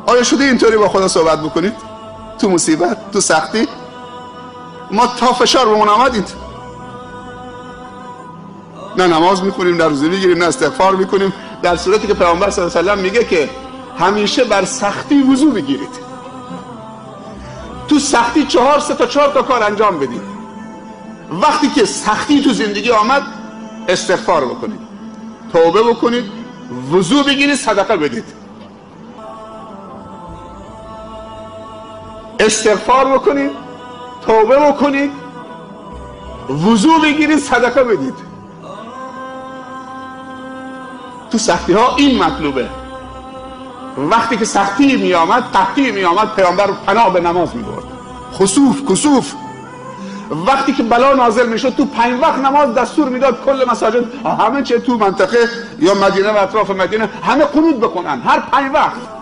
آیا شده اینطوری با خدا صحبت بکنید؟ تو مصیبت، تو سختی؟ ما تا فشار بمون آمدید نه نماز میخونیم، نه روزه میگیریم، نه استغفار میکنیم، در صورتی که پیامبر صلی الله علیه و سلم میگه که همیشه بر سختی وضو بگیرید. تو سختی 4 تا 4 تا کار انجام بدید. وقتی که سختی تو زندگی آمد استغفار بکنید، توبه بکنید، وضو بگیرید، صدقه بدید. استغفار بکنید، توبه بکنید، وضو بگیرید، صدقه بدید. تو سختی ها این مطلوبه. وقتی که سختی می آمد، قحطی می آمد، پیامبر پناه به نماز می برد. خسوف، کسوف. وقتی که بلا نازل می شد تو 5 وقت نماز دستور میداد کل مساجد، همه چه تو منطقه یا مدینه و اطراف مدینه، همه قنوت بکنن هر 5 وقت.